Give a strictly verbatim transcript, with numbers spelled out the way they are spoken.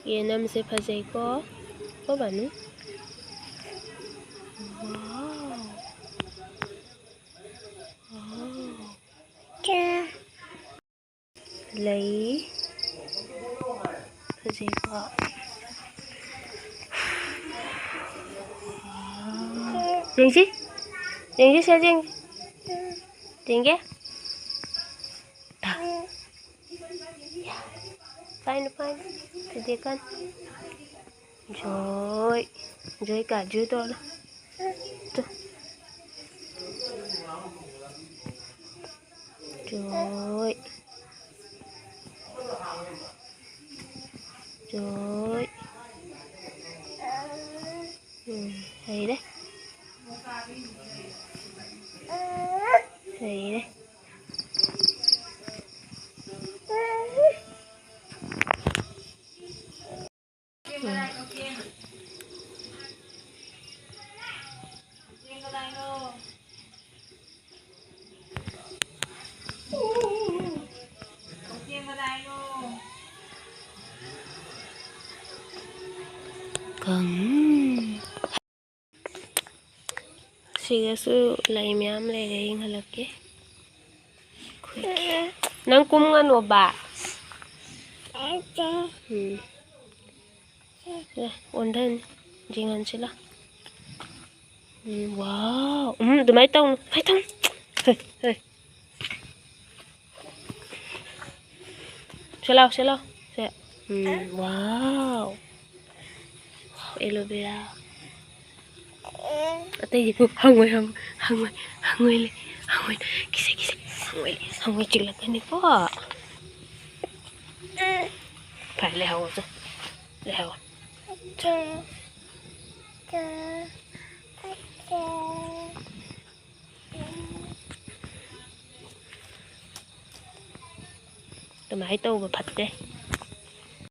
ꯌꯦꯅꯝꯁꯦ ꯐꯖꯩꯀꯣ꯫ ꯀꯣ Banu? Wow. Wow. ꯂꯩ꯫ ꯐꯖꯩꯀꯣ꯫ ꯌꯦꯡꯁꯤ꯫ ꯌꯦꯡꯁꯤ, ꯁꯦ ꯌꯦꯡꯁꯤ꯫ ꯌꯦꯡꯒꯦ꯫ ꯄꯥꯏꯅꯨ, ꯄꯥꯏꯅꯨ꯫ ꯊꯨꯗꯦꯛꯀꯅꯨ꯫ ꯖꯣꯏ꯫ ꯖꯣꯏ ꯀꯥ, ꯖꯣꯏ ꯇꯧꯔꯣ꯫ ꯇꯨ꯫ ꯖꯣꯏ꯫ ꯖꯣꯏ꯫ ꯎꯝ, ꯍꯩꯔꯦ꯫ ꯍꯩꯔꯦ꯫ ꯎꯝ꯫ ꯀꯪ-, ꯁꯤꯗꯁꯨ ꯂꯩ ꯃꯌꯥꯝ ꯂꯩꯔꯦ, ꯌꯦꯡꯍꯜꯂꯛꯀꯦ꯫ ꯅꯪ ꯀꯨꯝꯒꯅꯣꯕ꯫ ꯎꯝ꯫ ꯁꯦ, ꯑꯣꯟꯊꯅꯤ꯫ ꯌꯦꯡꯍꯟꯁꯤ ꯂꯥꯎ꯫ ꯎꯝ, wow꯫ ꯎꯝ, ꯑꯗꯨꯃꯥꯏꯅ ꯇꯧꯅꯨ꯫ ꯑꯗꯨꯃꯥꯏꯅ ꯇꯧꯅꯨ꯫ ꯍꯩ, ꯍꯩ꯫ ꯁꯦ ꯂꯥꯎ, ꯁꯦ ꯂꯥꯎ꯫ ꯁꯦ꯫ ꯎꯝ, wow꯫ Wow, aloe vera꯫ ꯑꯇꯩꯗꯤ ꯍꯪꯉꯣꯏ, ꯍꯪꯉꯣꯏ, ꯍꯪꯉꯣꯏ, ꯍꯪꯉꯣꯏ ꯂꯩ, ꯍꯪꯉꯣꯏ, ꯀꯤꯁꯦ, ꯀꯤꯁꯦ, ꯍꯪꯉꯣꯏ ꯂꯩ, ꯍꯪꯉꯣꯏ ꯆꯤꯛꯂꯛꯀꯅꯤꯀꯣ꯫ ꯐꯔꯦ, ꯂꯩꯍꯧꯔꯣ, ꯆꯣ꯫ ꯂꯩꯍꯧꯔꯣ꯫ ꯑꯗꯨꯃꯥꯏꯅ ꯇꯧꯕ ꯐꯠꯇꯦ꯫